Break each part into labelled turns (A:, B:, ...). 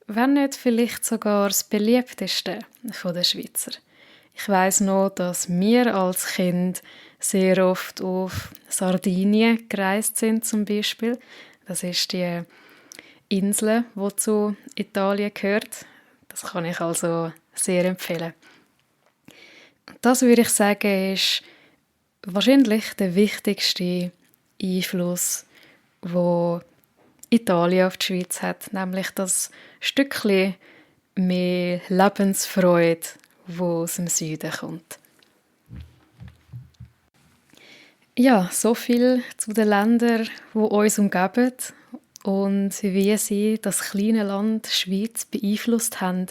A: wenn nicht vielleicht sogar das beliebteste der Schweizer. Ich weiss noch, dass wir als Kind sehr oft auf Sardinien gereist sind, zum Beispiel. Das ist die Insel, die zu Italien gehört. Das kann ich also sehr empfehlen. Das würde ich sagen, ist wahrscheinlich der wichtigste Einfluss, wo Italien auf die Schweiz hat, nämlich das Stückchen mehr Lebensfreude, wo aus dem Süden kommt. Ja, so viel zu den Ländern, die uns umgeben und wie sie das kleine Land Schweiz beeinflusst haben.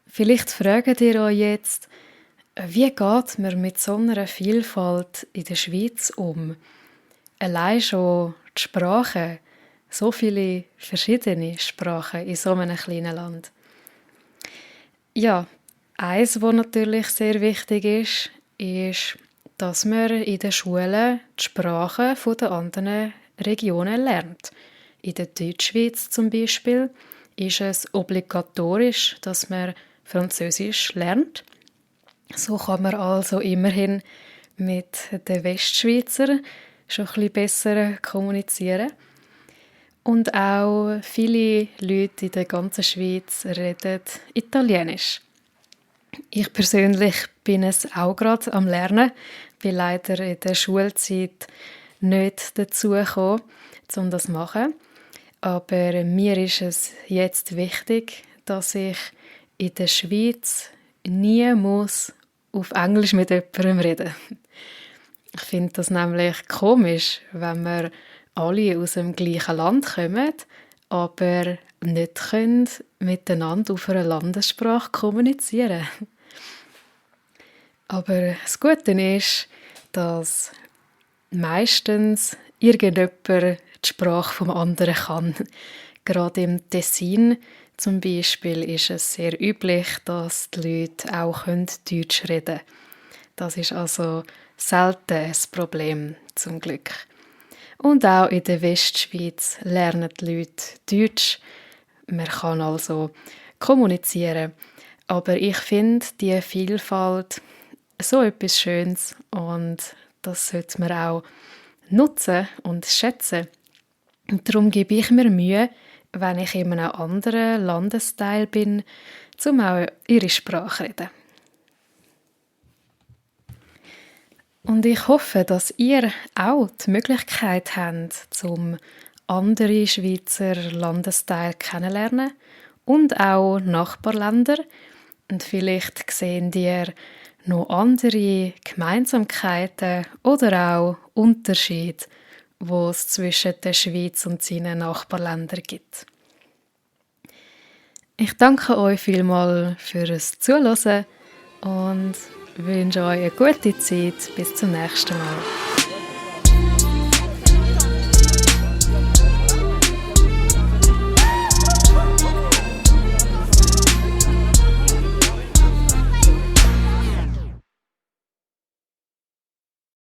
A: Vielleicht fragt ihr euch jetzt, wie geht man mit so einer Vielfalt in der Schweiz um? Allein schon die Sprache, so viele verschiedene Sprachen in so einem kleinen Land. Ja, eins, was natürlich sehr wichtig ist, dass man in den Schulen die Sprachen der anderen Regionen lernt. In der Deutschschweiz zum Beispiel ist es obligatorisch, dass man Französisch lernt. So kann man also immerhin mit den Westschweizern schon ein bisschen besser kommunizieren. Und auch viele Leute in der ganzen Schweiz reden Italienisch. Ich persönlich bin es auch gerade am Lernen, bin leider in der Schulzeit nicht dazu gekommen, um das zu machen. Aber mir ist es jetzt wichtig, dass ich in der Schweiz nie muss auf Englisch mit jemandem reden. Ich finde das nämlich komisch, wenn wir alle aus dem gleichen Land kommen, aber nicht können miteinander auf einer Landessprache kommunizieren. Aber das Gute ist, dass meistens irgendjemand die Sprache vom anderen kann. Gerade im Tessin zum Beispiel ist es sehr üblich, dass die Leute auch Deutsch reden können. Das ist also selten ein Problem, zum Glück. Und auch in der Westschweiz lernen die Leute Deutsch. Man kann also kommunizieren. Aber ich finde die Vielfalt so etwas Schönes und das sollte man auch nutzen und schätzen. Und darum gebe ich mir Mühe, wenn ich in einem anderen Landesteil bin, um auch ihre Sprache zu reden. Und ich hoffe, dass ihr auch die Möglichkeit habt, um andere Schweizer Landesteile kennenzulernen und auch Nachbarländer. Und vielleicht sehen ihr noch andere Gemeinsamkeiten oder auch Unterschiede, die es zwischen der Schweiz und seinen Nachbarländern gibt. Ich danke euch vielmals fürs Zuhören und wünsche euch eine gute Zeit. Bis zum nächsten Mal.